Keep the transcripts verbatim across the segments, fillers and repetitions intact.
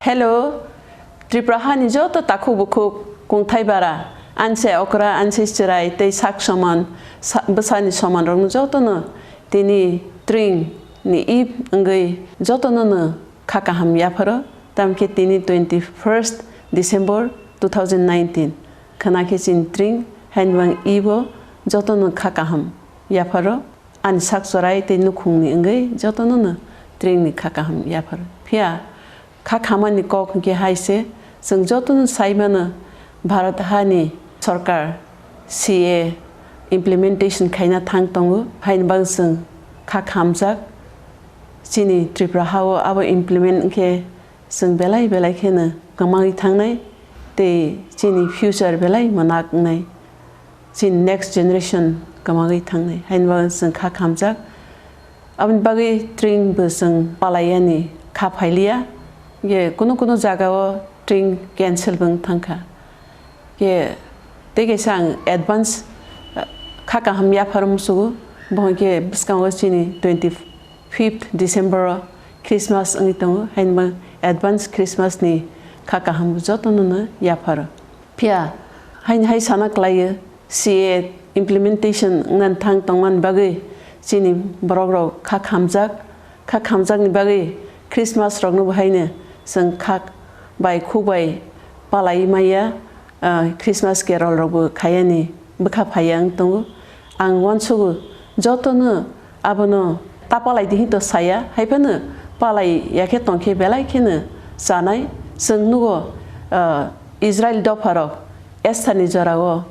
Hello, Tripura hani joto takhuk bukhuk, kungthai bara, anse okra, anse chwrai tei sak soman, sa-, bwsani soman rokno jotono tini tring ni eve wngwi jotono no kha kaham yapharo, tamkhe tini twenty first December two thousand nineteen khwna khe chini tring hainbang eve o jotono kha kaham yapharo. Ani sak chorai tei nukhungni wngwi jotono no tringni kha kaham yaphar. Phiya kha khamani kok hwnkhe hai se, chwng jotono sai mano Bharat hani sorkar C A A implementation khaina thang tongo, haini bagwi chwng kha khamjak. Chini Tripura ha-o abo implement wngkhe chwng belai belai kheno kwmagwi thangnai tei chini future belai mwnak wngnai. Chini next generation kwmagwi thangnai. Haini bagwi chwng kha khamjak. Aboni bagwi train bo chwng palaiyani kha phailiya. Ye kunu kunu jagao train cancel bo wng thangkha. Ye tei kaisa ang advance, uh, kha kaham yaphar musugo. Bo hwnkhe bwskango chini twenty fifth December o Christmas wngwi tongo, haini bagwi advance Christmas ni kha kaham jotono no yapharo. Phiya haini hai sana kwlaio, C A A implementation wngna thang tongmani bagwi chini borok rok kha khamjak, kha khamjakni bagwi Christmas rokno bo haino chwng kha bai khuk bai palai maya, ah, Christmas carol rokbo khaiyani bwkha phaiya wng tongo. Ang uansugo jotono abono ta palai di hinwi to saya, hai phano palai ya khe tong khe belai kheno chanai. Chwng nugo, ah, Israel dopha rok Esther ni jorao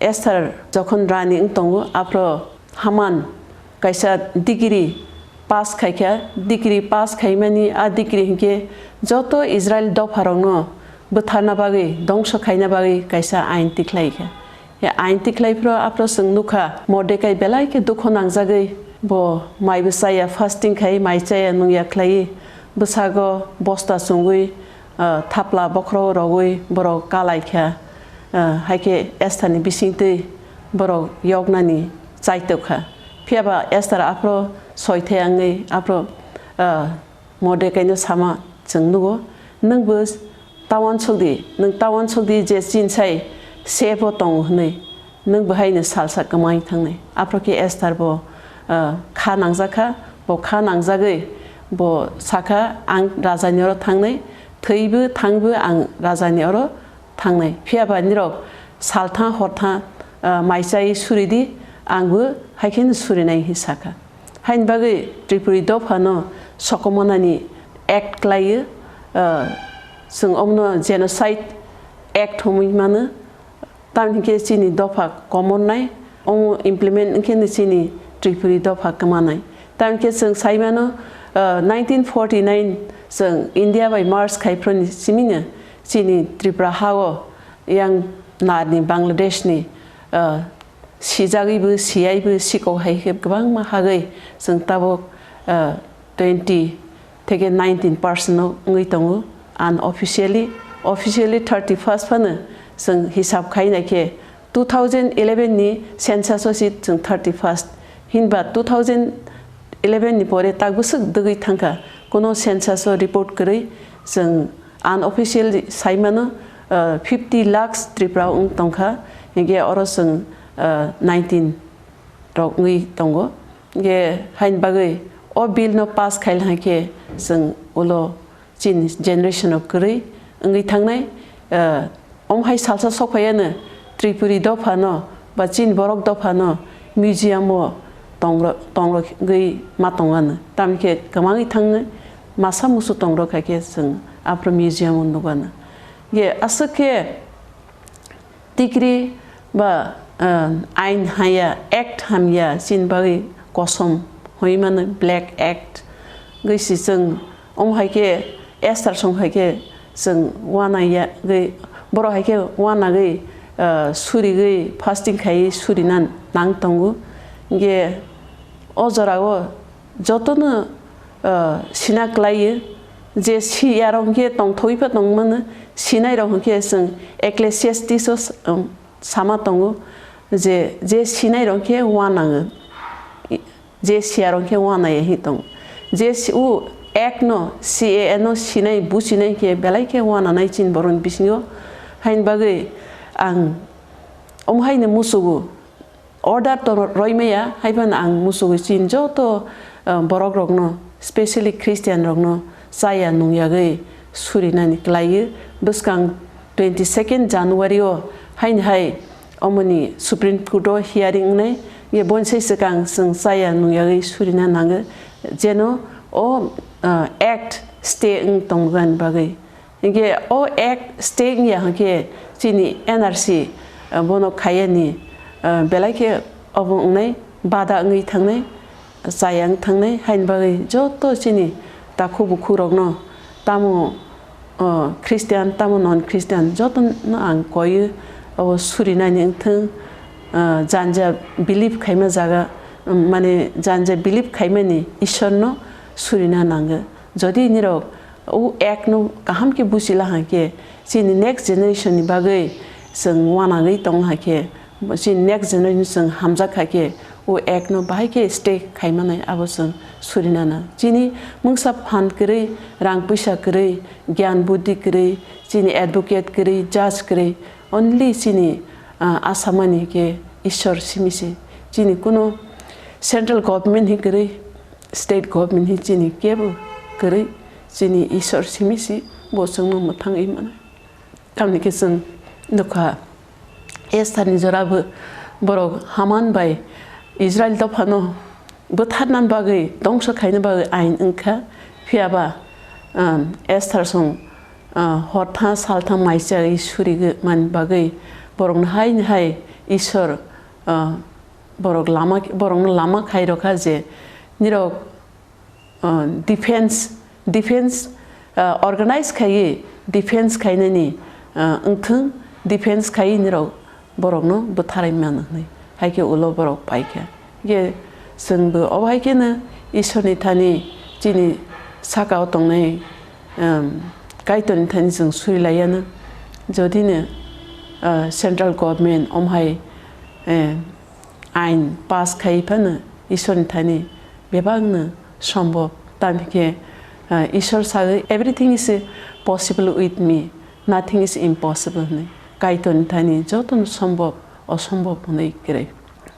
Esther jokhon rani wng tongo, aphro Haman kaisa degree pass khaikha, degree pass khaimani a degree hinkhe joto Israel dopharokno bwtharna bagwi, dongso khaina bagwi kaisa ain tikhlaikha. He ain tikhlaiphro aphro chwng nukha, Mordekai belai khe dukho nangjagwi bo mai bwchaya, fasting khai mai chaya nungya khlaiwi bwsago bosta chumui, ah, thapla bokhorok rogwi borok kalaikha, ah, hai khe Estherni bisingtwi borok yoknani chaitokha. Phiya ba Esther aphro soithai wngwi aphro, ah, Mordekaino sama chwng nugo, "Nwng bo ta uansuk di, nwng ta uansuk di je chini sai safe o tongo," hwnwi. Nwng bo haino salsa kwmai thangnai. Aphro khe Esther bo, ah, kha nangjakha, bo kha nangjagwi bo sakha, "Ang rajani oro thangnai, thwibo thangbo ang rajani oro thangnai. Phiya ba nirok salthang horthang, ah, mai chai suri di, ang bo hai kheno surinai," hinwi sakha. Haini bagwi Tripuri dophano sokomornani act khlaio, ah, chwng omono genocide act hwnwi mano. Tamni hinkhe chini dopha komornai, omo implement wngkhe no chini Tripuri dopha kwmanai. Tamni hinkhe chwng sai mano, ah, nineteen forty-nine chwng India bai merge khai phroni simino chini Tripura ha-o yang narni Bangladeshni, ah, sijagwibo, siyaibo, sikok hai khe kwbangma hagwi chwng tabuk, ah, twenty theke nineteen percent no wngwi tongo. Unofficially, officially thirty first phano chwng hisab khai nai khe two thousand eleven ni census o se chwng thirty first. Hinba two thousand eleven ni pore tak bwswk dwgwi thangkha, kuno census o report kwrwi. Chwng unofficial sai mano, ah, fifty lakhs Tripura wng tongkha, hinkhe oro chwng, ah, nineteen rok wngwi tongo. Hinkhe haini bagwi o bill no pass khai hai khe chwng ulo chini generation o kwrwi wngwi thangnai, ah, omo hai salsa sok phaiya no Tripuri dopha no ba chini borok dopha no museum o tongro-, tongrogwi ma tongano. Tamni khe kwmangwi thangnai masa musu tongrok hai khe chwng aphro museum o nukano. Hinkhe aswk khe tikri ba, ah, ain haya, act hamya, chini bagwi kosom hoi mano, Black Act. Gwi si chwng, omo hai khe Esther song hai khe chwng uanaya gwi, borok hai khe uanagwi, ah, surigwi, fasting khaiwi surina nang tongo. Hinkhe o jorao jotono, ah, sina kwlaio, je siyarok hinkhe tongthogwi pha tongmano, sinairok hinkhe chwng Ecclesiastes o, um, sama tongo, je, je sinairok hinkhe uanango, je siyarok hinkhe uanaya hinwi tongo. Je si-, o Act no, C A A no sinai, buchinai khe belai khe wananai chini borokni bisingo. Haini bagwi ang omo haino musugo, order to roimaya, haiphano ang musugo chini joto, ah, borok rokno, specially Christian rokno chaya nungyagwi surinani kwlaiyo. Bwskang twenty second January o haini hai omoni Supreme Court o hearing wngnai, ye bonsai swkang chwng chaya nungyagwi surina nango, jeno o, ah, act stay wng tongmani bagwi. Hinkhe o act stay wngya hinkhe chini N R C, ah, bono khaiyani, ah, belai khe obo wngnai, bada wngwi thangnai, chaya wng thangnai, haini bagwi joto chini takhuk bukhukrokno, tamo, ah, Christian, tamo non Christian, jotono ang koiyo obo surinani wngthwng, ah, janja believe khaima jaga, um, mane janja believe khaimani Ishorno surina nango. Jodi nirok o act no kaham khe buchila hai khe, chini next generation ni bagwi chwng wanagwi tong hai khe, chini next generation chwng hamjak hai khe, o act no bahai khe stay khai manai abo chwng surina nang. Chini mungsa phan kwrwi, rang puisa kwrwi, gyan buddhi kwrwi, chini advocate kwrwi, judge kwrwi, only chini, ah, asamani khe Ishwar simi se. Chini kuno central government hi kwrwi, state government hi chini kebo kwrwi, chini Ishwar simi si bo chwngno mwthangwi mano. Tamni khe chwng nukha Esther ni jora bo borok Haman bai Israel dophano bwtharna bagwi, dongso khaina bagwi ain wngkha. Phiya ba, um, Esther song, uh, hor tha sal tha mai chai surigwi man bagwi borokno hai hai Ishwar, uh, borok lama, borokno lama khai rokha je nirok, uh, defense, defense, uh, organize khaiwi defense khainani, uh, wngthwng, defense khaiwi nirok borokno bwtharai mano hwnwi. Hai khe ulo borok pai kha. Hinkhe chwngbo obo hai kheno Ishwarni thani chini saka o tongnai, um, Kaitorni thani chwng suri lai yano. Jodi no, uh, central government omo hai, eh, ain pass khai phano Ishwarni thani bebakno sombhob. Tamni khe, ah, Ishwar sagwi, "Everything is possible with me, nothing is impossible," hwnwi. Kaitorni thani jotono sombhob, osombhob hwnwi kwrwi.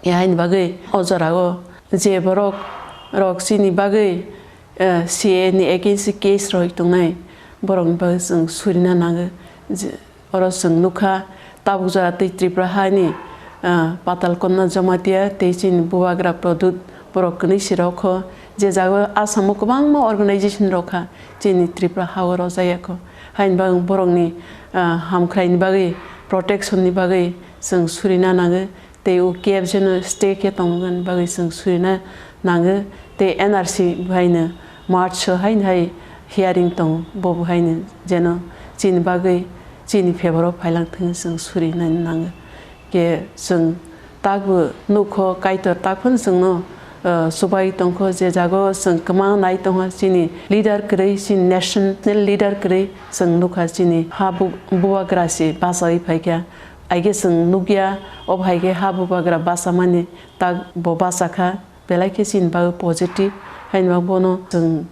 Yaini bagwi o jorao je borok rok chini bagwi, eh, C A A ni against case rok tongnai, borokni bagwi chwng surina nango. Je, Oro chwng nukha, tabuk jora tei Tripura hani, ah, Patal Kanya Jamatia tei chini Bubagra Pradyut borok kwnwi si rokho, je jaga Assam o kwbangma organization rokha chini Tripura ha o rojak yakho. Haini bagwi borokni, ah, hamkhraini bagwi, protection ni bagwi chwng surina nango. Tei o cave jeno stay khe tongmani bagwi chwng surina nango. Tei N R C bo haino March o haino hai hearing tongo, bo bo haino jeno chini bagwi, chini favour o phailang thwngwi chwng surina nango. Khe chwng takbo nukho, Kaitor takphano chwngno, uh, chubai tongkho, je jago chwng kwma nai tongkha, chini leader kwrwi, chini national leader kwrwi chwng nukha, chini ha bu-, bubagra se bachaui phaikha. Aige chwng nukya, obo hai khe ha bubagra bachamani tak bo bachakha, belai khe chini bagwi positive, haini bagwi bono chwng,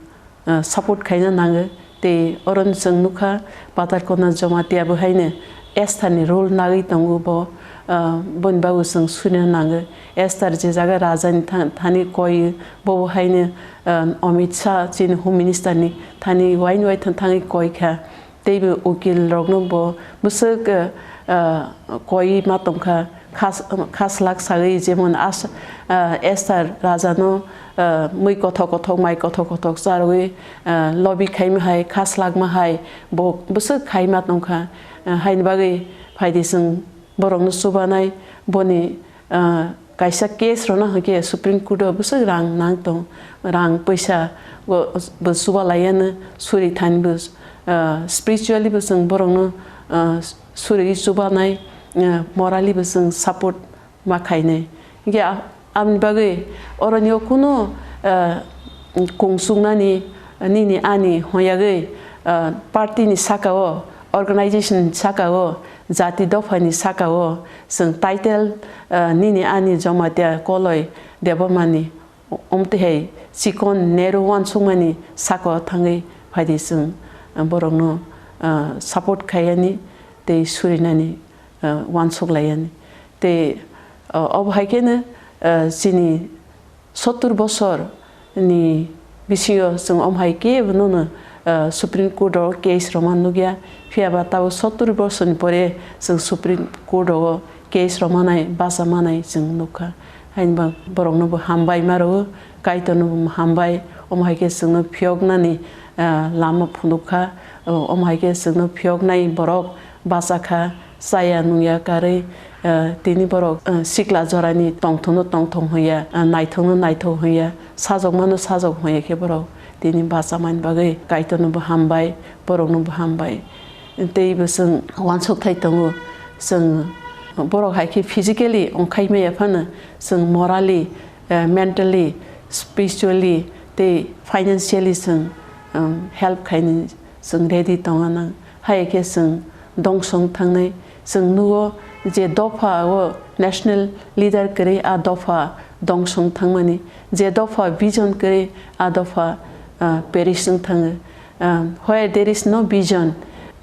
ah, support khaina nango. Tei oro chwng nukha, Patal Kanya Jamatia bo haino Esther ni role nagwi tongo bo, ah, boni bagwi chwng surina nango. Esther je jaga raja ni tha-, thani koi, bo bo haino, ah, Amit Shah chini Home Minister ni thani uaini uaithang thangwi koi kha. Teibo ukil rokno bo bwswk, eh, eh, koi ma tongkha, khas-, khaslak sagwi, jemon as-, eh, Esther rajano, eh, mui kothok kothok, mai kothok kothok charwi, eh, lobby khaima hai, khaslakma hai, bo bwswk khaima tongkha. Eh, haini bagwi phaidi chwng borokno chubanai, boni, ah, kaisa case rwna hwnkhe Supreme Court o bwswk rang nang tong, rang pwisa bo, bo chuba laiya no, suri thani bo, ah, spiritually bo chwng borokno, ah, suri chubanai, ah, morally bo chwng support ma khainai. Hinkhe a-, aboni bagwi oroni o kunu, ah, kung chuknani nini ani hwn yagwi, ah, party ni saka o, organization ni saka o, jati dopha ni saka o, chwng title, ah, nini ani Jamatia Koloi Debbarma ni Omtwi hai chikon Nehru uansukmani saka o thangwi phaidi chwng, ah, borokno, ah, support khaiyani tei surinani, ah, uansuk laiyani. Tei, ah, obo hai kheno, ah, chini sottur bosor ni bisingo chwng omo hai khe bono, ah, Supreme Court o case rwma nukya. Phiya ba tabuk sottur bosor ni pore chwng Supreme Court o case rwmanai, bacha manai chwng nukha. Haini ba borokno bo hambai ma rwo, Kaitorno bo hambai. Omo hai khe chwngno phiyoknani, ah, lama phunukha. O-, omo hai khe chwngno phiyoknai borok bachakha, chaya nungya karwi, ah, tini borok, ah, sikla jorani tongthokno tongthok hwnya, ah, naithokno naithok hwnya, sajokmano sajok hwnya khe borok tini bachamani bagwi Kaitorno bo hambai, borokno bo hambai. Tei bo chwng uansuk thai tongo, chwng borok hai khe physically ongkhai maya phano chwng morally, eh, mentally, spiritually tei financially chwng, um, help khainani chwng ready tongna nang. Hai khe chwng dongsong thangnai. Chwng nugo je dopha o national leader kwrwi a dopha dongsong thangmani, je dopha vision kwrwi a dopha, ah, perish wng thango. Um, where there is no vision,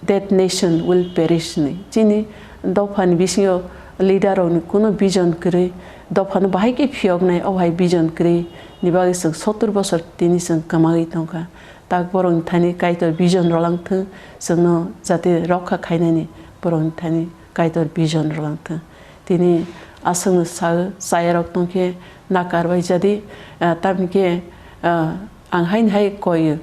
that nation will perish hinwi. Chini dophani bisingo leader rokni kuno vision kwrwi, dophano bahai khe phiyoknai, o hai vision kwrwi ni bagwi chwng sottur bosor tini chwng kwmagwi tongkha. Tak borokni thani Kaitor vision rwlang thung, chwngno jate rokha khainani borokni thani Kaitor vision rwlang thung. Tini aswkno sao, chayarok tongkhe nakar bai jadi, ah, tamni khe, ah, ang haini hai koio.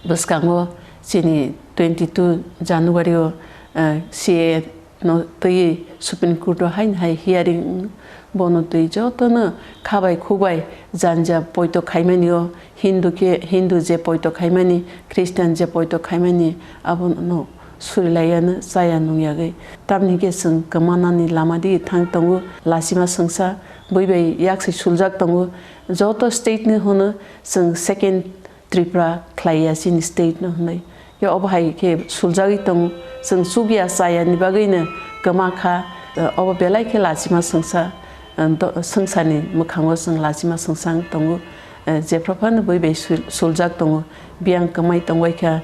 Bwskango chini twenty two January o, eh, C A A no twi Supreme Court o haini hai hearing wng, bono twi jotono khabai khukbai janja poito khaimani o, Hindu khe, Hindu je poito khaimani, Christian je poito khaimani, abono surilaiyano chaya nungyagwi. Tamni khe chwng kwmanani lama di thang tongo, lachima swngsa bui bai yaksi suljak tongo. Joto state ni hwno chwng second Tripura khlaiya chini state no hwnwi. Khe obo hai khe suljagwi tongo, chwng chukya chaya ni bagwi no kwma kha, obo belai khe lachima swngsa, do-, swngsa ni mwkhango chwng lachima swngsa wng tongo, jephru phano bui bai sul-, suljak tongo, biyang kwmai tongbai kha,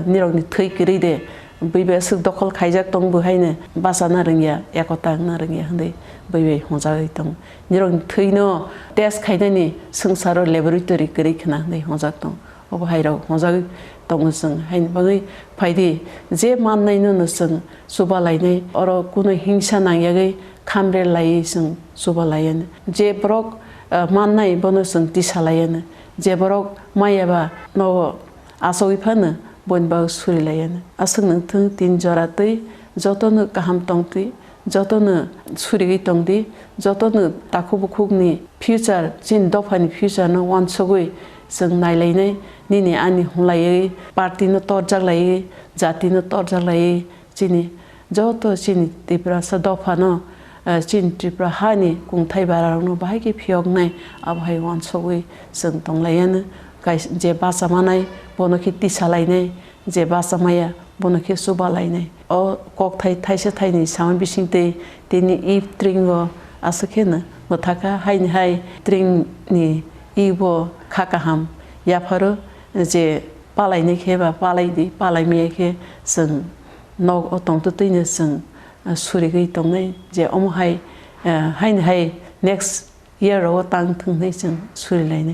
nirok ni thwi kwrwi de, Bui bai aswk dokhol khaijak tong bo haino bachana rwngya, ekota wngna rwngya hwnwi bui bai hwnjagwi tong. Nirokni thwino test khainani swngcharo laboratory kwrwi khna hwnwi hwnjak tong. Obo hairok hwnjagwi tongo chwng. Haini bagwi phaidi je mannaino no chwng chuba lainai, oro kuno hingsa nangyagwi khamre laiwi chwng chuba laiya. Je borok, ah, mannai bono chwng tisa laiya. Je borok maya ba nogo achogwi phano boini bagwi suri laiya. Aswk nwng thung tin jora twi jotono kaham tong twi, jotono surigwi tong di, jotono takhuk bukhukni future, chini dophani future no uansugwi chwng nai lainai, nini ani hwnlaiwi party no torjak laiwi, jati no torjak laiwi, Chini joto chini Tiprasa dophano, eh, chini Tripura hani kungthai bararokno bahai khe phiyoknai, abo hai uansugwi chwng tong laiya no. Kais-, je bacha manai bono khe tisa lainai, je bacha maya bono khe chuba lainai. O kokthai thaisa thaini samani bisingtwi tini ip tringo aswk khe no mwthakha, haini hai tringni ibo kha kaham yapharo je palainai khe ba palai di, palai maya khe chwng Nok o tongtwtwino chwng, ah, surigwi tongnai je omo hai, ah, haini hai next year rogo tang thung hinwi chwng surilainai.